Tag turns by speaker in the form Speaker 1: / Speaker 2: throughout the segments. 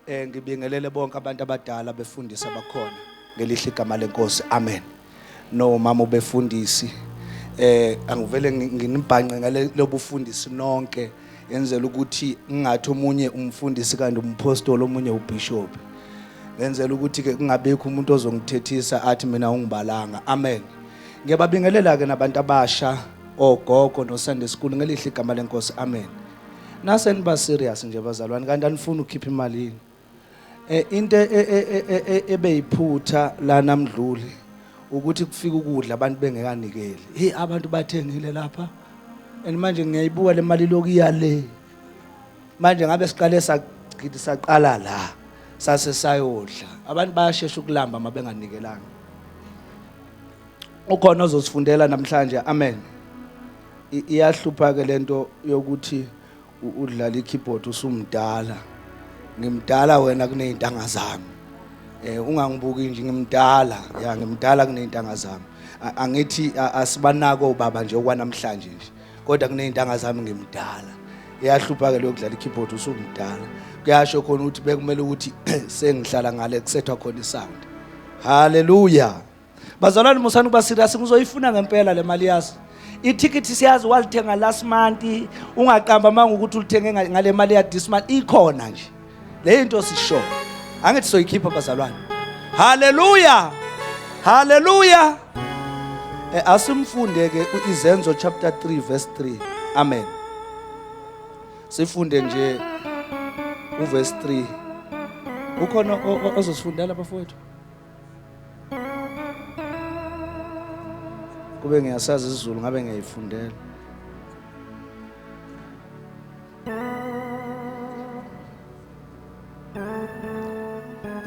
Speaker 1: Ngibingelele bonke abantu abadala befundisi abakhona ngelihle igama lenkosi. Amen. No mama ubefundisi angivele nginibhanqe ngale lobufundisi nonke yenzela ukuthi ngingathi omunye umfundisi kanti umpostoli omunye ubishop. Ngenzela ukuthi ke kungabikho umuntu ozongithethisa athi mina ungibalanga. Amen. Ngiyababingelela ke nabantu abasha ogogo no Sunday school ngelihle igama lenkosi. Amen. Nase niba serious nje bazalwane kanti anifuni ukukhipha imali yini? Into ebeyiphutha lana mdluli ukuthi kufika ukudla abantu bengekanikeli. Hey abantu bathengile lapha. And manje ngiyayibuka le mali lokuya le. Manje ngabe siqale sagidi saqala la sase sayodla. Abantu bayashesha ukulamba mabenganikelanga. Ukhona ozosifundela namhlanje. Amen. Iyahlupha ke lento yokuthi udlala i-keyboard usumdala. Ngimdala wena kuney'ntanga zami. Ungangibuki nje ngimdala, ya ngimdala kuney'ntanga zami. Angithi asibanako ubaba nje okwanamhlanje nje. Kodwa kuney'ntanga zami ngimdala. Iyahlupha ke lokudlala i-keyboard usumdala. Kuyasho khona ukuthi bekumele ukuthi sengihlala ngale kusethwa khona isound. Hallelujah. Bazalwane musani ukuba serious ngizoyifuna ngempela le mali yazi. Ithikithi siyazi walithenga last month ungaqamba manga ukuthi ulithenge ngale mali ya this month ikhona nje. Le into sisho. Angithi soyikhipha bazalwane. Hallelujah. Hallelujah. Asimfunde ke uIzenzo chapter 3 verse 3. Amen. Sifunde nje uverse 3. Ukhona ozosifundela bafowethu? Kube ngiyasazi isiZulu ngabe ngiyayifundela.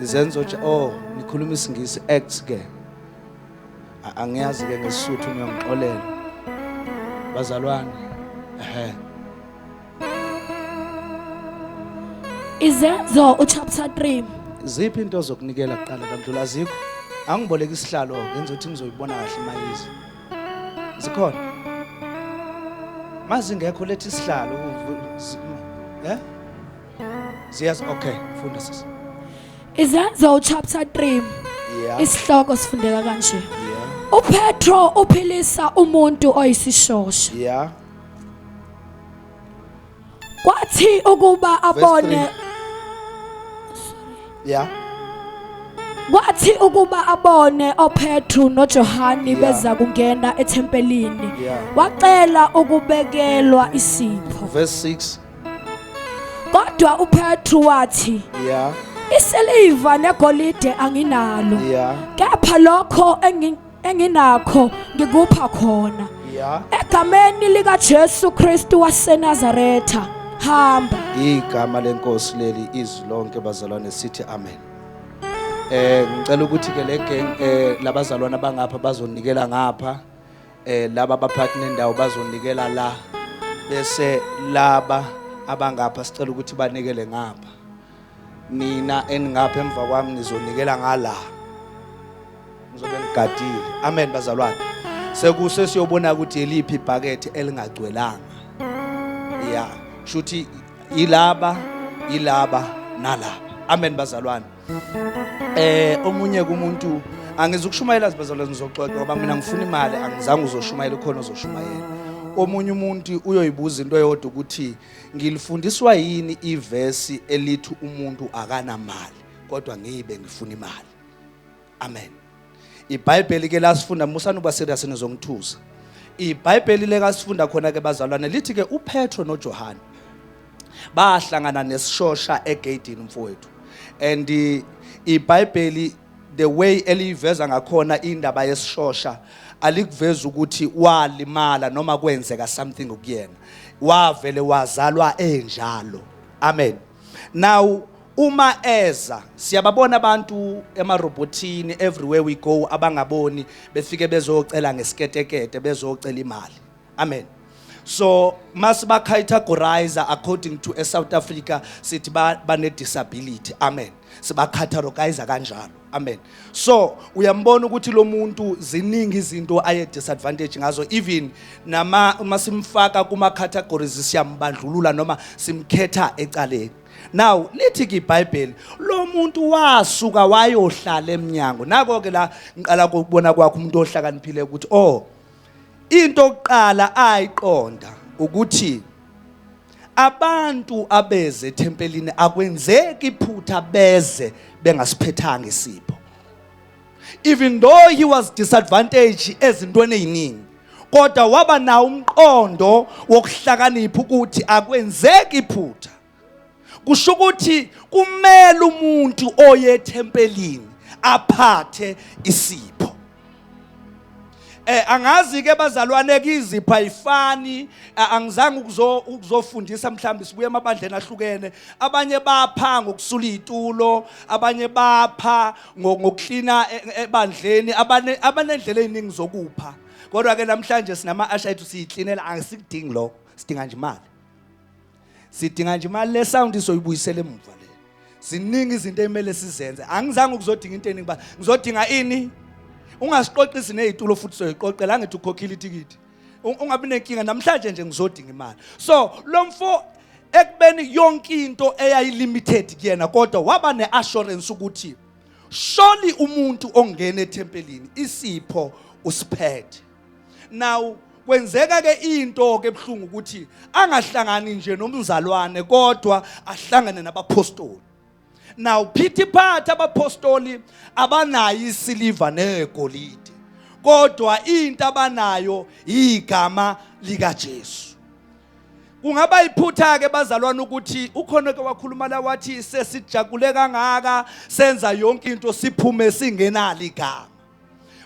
Speaker 1: Izenzo oh nikhuluma isiNgisi Acts ke. Angiyazi ke ngesisuthu niyongixolela. Bazalwane. Ehhe.
Speaker 2: Izenzo uchapter 3.
Speaker 1: Ziphi into ozokunikela kuqala kamdlula azikho? Angiboleka isihlalo ngenza ukuthi ngizoyibona kahle mayizi. Zikhona. Mazingekho letha isihlalo eh? Ziyazi okay, funda sisi.
Speaker 2: Izenzo chapter 3.
Speaker 1: Yeah.
Speaker 2: Isihloko sifundeka kanje.
Speaker 1: Yeah.
Speaker 2: UPetro uphilisa umuntu oyisishosha.
Speaker 1: Yeah.
Speaker 2: Kwathi ukuba abone
Speaker 1: Yeah.
Speaker 2: Kwathi ukuba abone oPetru noJohani
Speaker 1: Yeah.
Speaker 2: beza kungena ethempelini
Speaker 1: Yeah.
Speaker 2: wacela ukubekelwa isipho.
Speaker 1: Verse 6.
Speaker 2: Kodwa uPetru wathi
Speaker 1: Yeah.
Speaker 2: isiliva negolide anginalo
Speaker 1: Yeah.
Speaker 2: kepha lokho enginakho ngikupha khona
Speaker 1: Yeah.
Speaker 2: egameni likaJesu Kristu waseNazaretha hamba.
Speaker 1: Igama lenkosi leli izwi lonke bazalwane sithi amen. Ngicela ukuthi ke le gang labazalwane abangapha bazonikela ngapha laba abaphathi nendawo bazonikela la bese laba abangapha sicela ukuthi banikele ngapha. Nina eningapha emva kwami nizonikela ngala. Ngizobe ngigadile. Amen bazalwane. Sekuse siyobona ukuthi eliphi ibhakethe elingagcwelanga. Yeah, shuthi ilaba, ilaba nalaba. Amen bazalwane. Omunye kumuntu angizukushumayela bazalwane ngizoxoxa ngoba mina ngifuna imali angizange uzoshumayela ukhona ozoshumayela. Omunye umuntu uyoyibuza into eyodwa ukuthi ngilifundiswa yini ivesi elithi umuntu akanamali kodwa ngibe ngifuna imali. Amen. iBhayibheli ke lasifunda musani uba serious nizongithusa. iBhayibheli lekasifunda khona ke bazalwane lithi ke uPetro noJohane bahlangana nesishosha egeyidini mfowethu. And iBhayibheli the way eliyiveza ngakhona indaba yesishosha alikuveza ukuthi walimala noma kwenzeka something kuyena. Wavele wazalwa enjalo. Amen. Now uma eza siyababona abantu emarobotini everywhere we go abangaboni befike bezocela ngesiketekete bezocela imali. Amen. So masiba categorize according to eSouth Africa sithi bane disability. Amen. Siba categorize kanjalo. Amen. So uyambona ukuthi lo muntu ziningi izinto aye disadvantage ngazo even nama uma simfaka kuma categories siyambandlulula noma simkhetha ecaleni. Now lithi ke iBhayibheli lo muntu wasuka wayohlala emnyango. Nako ke la ngiqala ukubona kwakho umuntu ohlakaniphile ukuthi oh, into yokuqala ayiqonda ukuthi abantu abeze ethempelini akwenzeki iphutha beze bengasiphethanga isipho. Even though he was disadvantaged ezintweni eziningi, kodwa waba nawo umqondo wokuhlakanipha ukuthi akwenzeki iphutha. Kusho ukuthi kumele umuntu oye ethempelini aphathe isipho. Angazi ke bazalwane, kizipha ayifani. Angizange ukuzofundisa, mhlawumbe sibuye emabandleni ahlukene. Abanye bapha ngokusula izitulo, abanye bapha ngokuklina ebandleni, abane abanendlela eziningi zokupha. Kodwa ke namhlanje sinama usher ethu, siyiklinela, angisikudingi lokho. Sidinga nje imali, sidinga nje imali. Le sound isoyibuyisela emuva le. Ziningi izinto emele sizenze. Angizange ukuzodinga into eningi ba ngizodinga ini. Ungasiqoqisi nezitulo futhi, soyiqoqela, angithi ukhokhile itikiti. Ungabi nenkinga, namhlanje nje ngizodinga imali. So lo mfo, ekubeni yonke into eyayilimited kuyena, kodwa waba neassurance ukuthi surely umuntu ongena ethempelini isipho usiphethe. Now kwenzeka ke into ke ebhlungu ukuthi angahlangani nje nomzalwane, kodwa ahlangane nabapostoli. Now phithi phatha, abapostoli abanayo isiliva negolide, kodwa into abanayo igama likaJesu. Kungaba iphutha ke bazalwane ukuthi ukhona ke wakhuluma la wathi sesijabule kangaka, senza yonke into, siphume singenalo igama.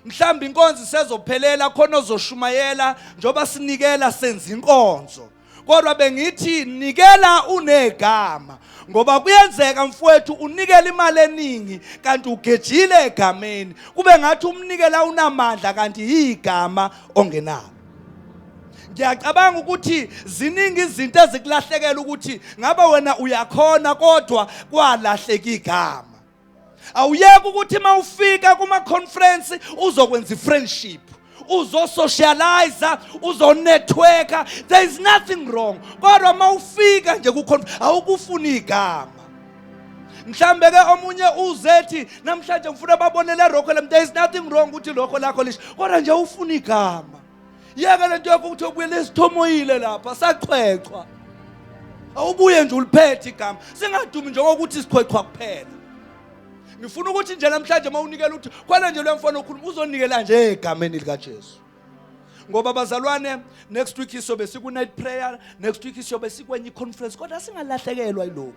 Speaker 1: Mhlawumbe inkonzo isezophelela, khona ozoshumayela, njengoba sinikela senza inkonzo. Kodwa bengithi nikela unegama, ngoba kuyenzeka mfowethu unikela imali eningi kanti ugejile egameni, kube ngathi umnikela unamandla kanti igama ongenalo. Ngiyacabanga ukuthi ziningi izinto ezikulahlekela ukuthi ngabe wena uyakhona, kodwa kwalahleka igama. Awuyeke ukuthi mawufika kuma conference uzokwenza ifriendship, uzosocialize, uzonetworka, there is nothing wrong, kodwa mawufika nje ku awukufuni igama. Mhlambe ke omunye uzethi namhlanje ngifuna babone le rokho lami, there is nothing wrong ukuthi lokho lakho lisho, kodwa nje ufuna igama. Yeke lento yakho ukuthi ubuyele esithomoyile lapha sachwechwa, awubuye nje uliphethe igama, singadumi njengokuthi sichwechwa kuphela. Ngifuna ukuthi nje namhlanje uma unikela uthi khona nje lo mfana okhuluma uzonikela nje egameni likaJesu, ngoba bazalwane, next week isobe siku night prayer, next week siyobe sikwenye i-conference, kodwa singalahlekelwa yilokhu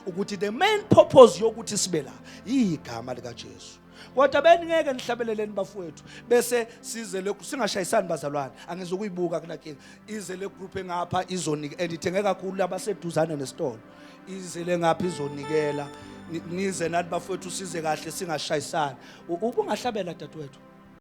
Speaker 1: ukuthi the main purpose yokuthi sibe la igama likaJesu. Kodwa beningeke nihlabeleleni bafowethu, bese size lokhu singashayisani bazalwane. Angizukuyibuka kunankinga, ize le group engapha izonika and ithenge kakhulu abaseduzane nesitolo, ize le ngapha izonikela. Nize nathi bafowethu, size kahle singashayisani. Ubungahlabela dadewethu.